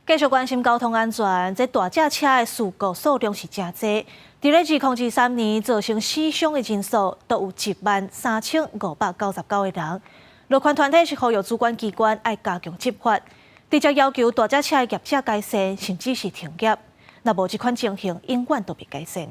繼續關心交通安全，這大隻車的事故數量是誠濟。佇咧2023年造成死傷的人數都有13,599個人。路權團體是呼籲主管機關愛加強執法，直接要求大隻車的業者改善，甚至是停業。若無這款情形，永遠都袂改善。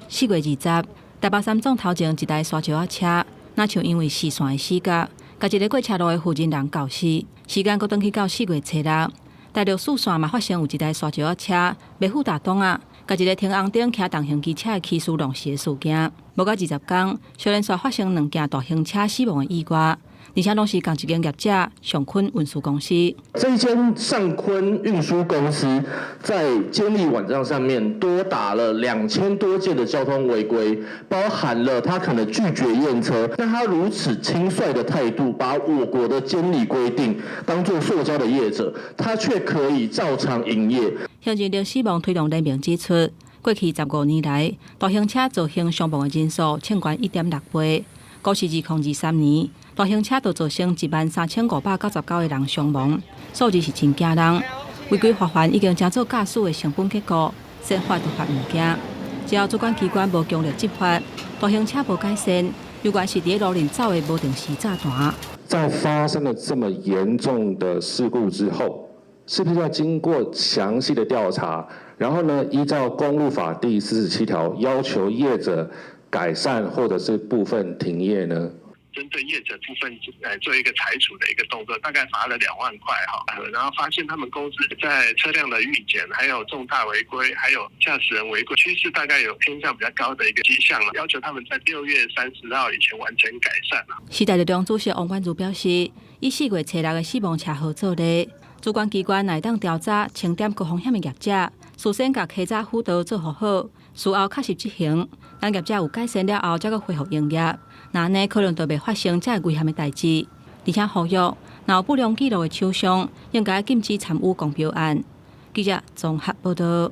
4月20，台北三總頭前一台沙石仔車，若像因為視線的死角，共一个過車路的婦人人轎死。時間閣轉去到4月初六，大陸四線嘛發生有一台沙石仔車袂赴踏擋仔，共一个停紅燈騎重型機車的騎士撞死的事件。無夠20工，小連續發生兩件大型車死亡的意外，而且攏是仝一間業者上坤運輸公司。這間上坤運輸公司在監理網站上面多打了2000多件的交通違規，包含了他可能拒絕驗車，但他如此輕率的態度，把我國的監理規定當作塑膠的業者，他卻可以照常營業。行政力死亡推動聯盟指出，過去15年來，大型車造成傷亡的人數衝懸1.6倍。股市2023年，大型車就造成13,599個人傷亡，數字是真驚人。違規罰鍰已經成做駕駛的成本結構，先罰就罰毋驚。只要主管機關無強力執法，大型車無改善，猶原是佇路面走的無定時炸彈。在發生了這麼嚴重的事故之後，是不是要經過詳細的調查，然後呢，依照公路法第47條要求業者改善或者是部分停業呢？針對業者部分做一個裁處的一個動作，大概罰了2萬塊哈。然後發現他們公司在車輛的預檢，還有重大違規，還有駕駛人違規趨勢，大概有偏向比較高的一個跡象了。要求他們在6月30號以前完成改善。時代力量主席王冠儒表示，以4月初六的死亡車禍做例，主管機關會當調查清點高風險的業者，事先共稽查輔導做好，事後確實執行，等業者有改善了後，才閣恢復營業。若按呢可能就袂發生這危險的代誌。而且呼籲，若有不良記錄的廠商，應該禁止參與公標案。記者綜合報導。